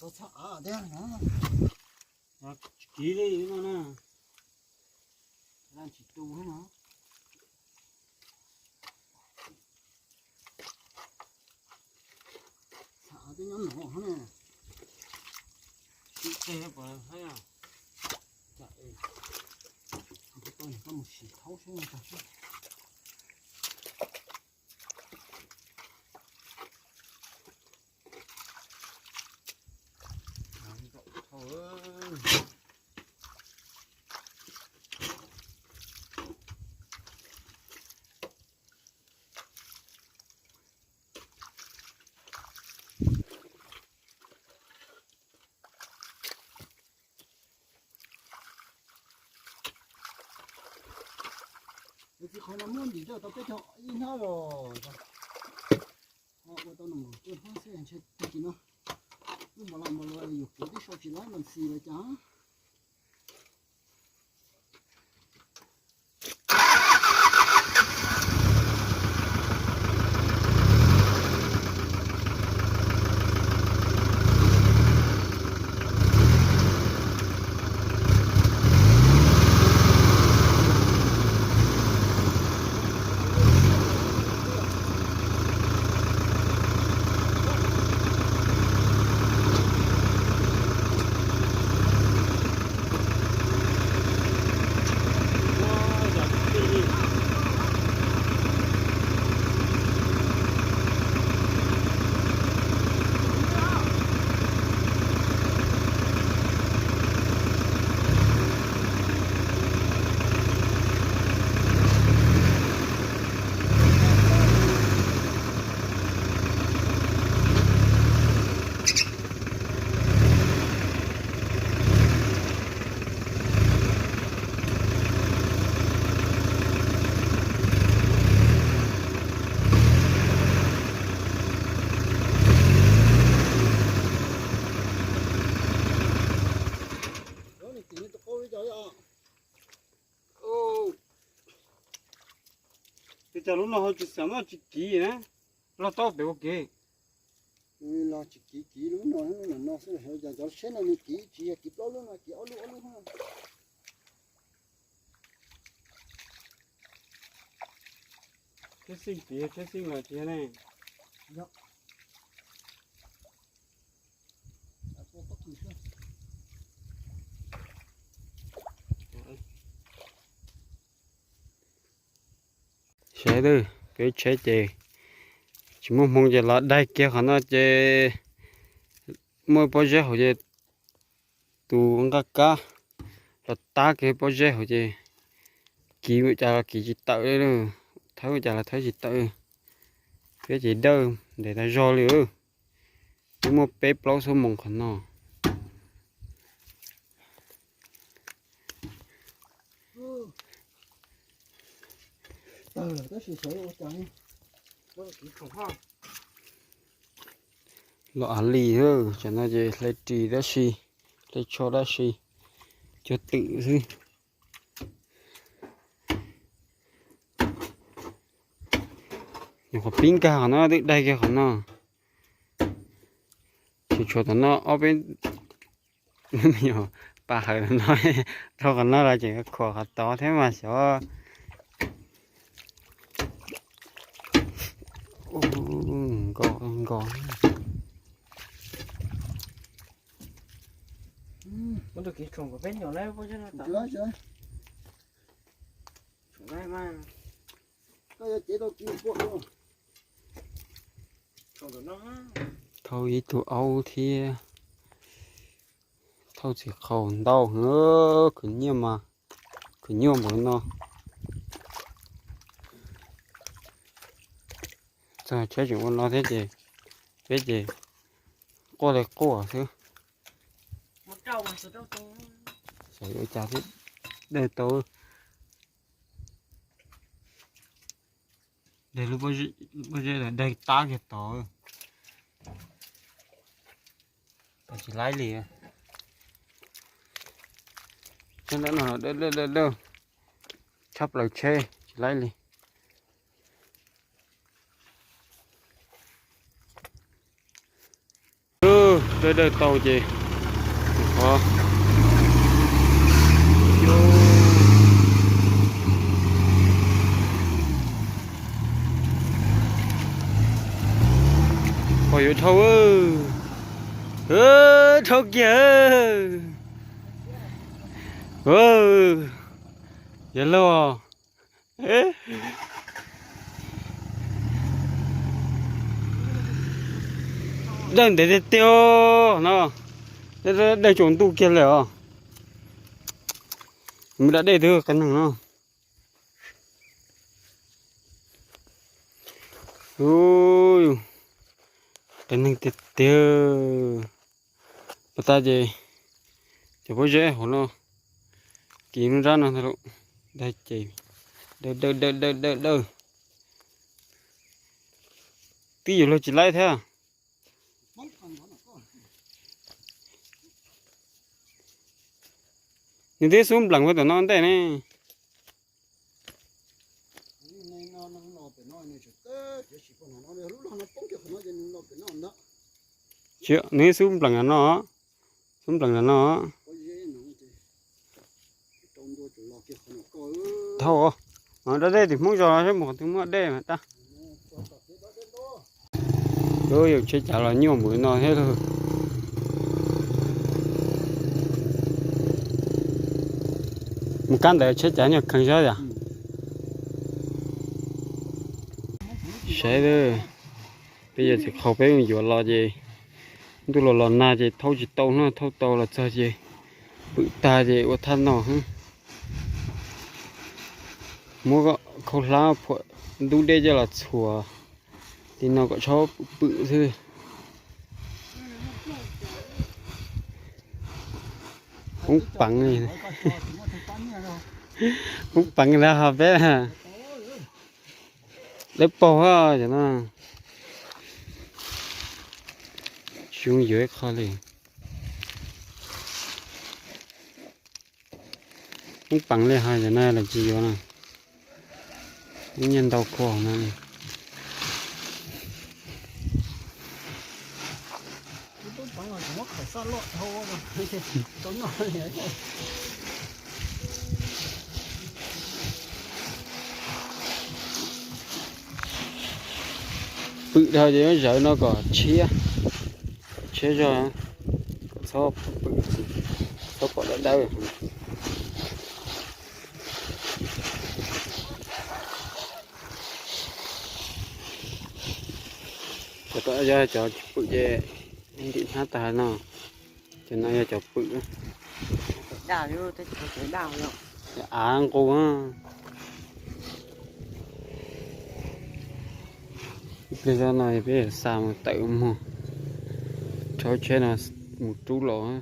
Txhob av thiab no. Tsis kiv li no na. Tsis tu no. Txhob av twb nyob no ne. Tsis qe pas hab. Koj mus sim thaub seb tag seb. Txiv qhov no muab ntim rau tau peb caug ib hnab los. Ho ua tau nws mus cuaj hnab xwb ntshe tag kis no. Lub npam los npam los yuav puav tib sau tsis laib mas xis los cas. Ua cas lub no ho tsis xav muab tsis kiv na, los tau pem ua ke. Los tsis kiv kiv lub no, lub no xwb, cov tsheb no nws kiv tsis yog kiv plaub lub no, kiv ob lub ob lub. Tsheb xij kiv, tsheb xij mas tsis yog ne. Saib twb, peb tsheb ces tsis muaj hmoo ces los daig kiag qhov no ces muaj pob zeb hauv ces tus nqaj kab los tab kiag pob zeb hauv ces kiv ua cas los kiv tsis tawm li, thawb ua cas los thawb tsis tawm. Peb ces dawj ntes tag zog li. Twb muaj peb plaub xuab moos qhov no. Los av li, tam no ces hle ris dab tsi, hle tsho dab tsi, cog twm xwb. Nyuam qhuav pib nkag qhov no twb daig kiag qhov no. Tsis tshuav tom no ob peb me nyuam pas hawm no, dhau qhov no los tseem khuam qhov tod thiab mas xyov. Nkos nkos. Thauj ib tug aub thiab. Thauj txiv qhaus ntau, khwv nyiaj mas, khwv nyuaj npaum no. Txog tsheb tseem ua no thiab ces peb ces quaj li quaj xwb. Xyov yuav ua cas thiab, daig tau. Daig lub pob zeb, daig tab kiag tod. Tsis laib li. Tsheb ntawm no dawb dawb dawb, tshab plaws tsheb tsis laib li. Dawb dawb tau ces qhov qhov yuav dhau, dhau kiag. Yog lauj. Dawj ntev tiag tiag no, dawj tsaus ntuj kiag lawm os. Mus da dej twb qias neeg no. Qias neeg tiag tiag. Pas tas ces cov pob zeb hauv no kis lub nrab no ntag lauj. Dag ces dawj dawj dawj dawj dawj dawj. Twb yuav luag tsis laib thiab. Nws twb xub nplees puag tom no ntej ne. Tsis, nws xub nplees no, xub nplees no. Dhau, da dej tim Hmoob zos los saib mus qhov twg muaj dej mas dab. Yus tsheb cav los nyuaj npaum no thiab lauj. Mus kab ntawd tsheb cav nyuag kheev zog yom. Saib, peb yog txiv qhaus peb mus yuav los ces ntuj los los nag ces thauj tsis tau no, thauj tau los txog ces pwm tag ces ua thaj no xwb. Muab khaub hlab phuam ntub dej coj los txhuas tim no kom txhob pwm xwb. Poob peev li, poob peev li ho peb. Dawb paug cov no. Tsis zoo yuav ib qho li. Poob peev li ho cov no los tsis yuav no. Ib nyiaj ntau khuam no li. Pwm dhau ces yuav zawv no kom tshiab, tshiab zog, kom txhob pwm, txhob pom dawb dawb. Cov tom yog cov tsis pwm ces ntim hnab tas no. Cov no yog cov pwm. Av nqus. Ib pliag zoj no peb xa mus tawm muag, rhaub tsheb no mus rub los.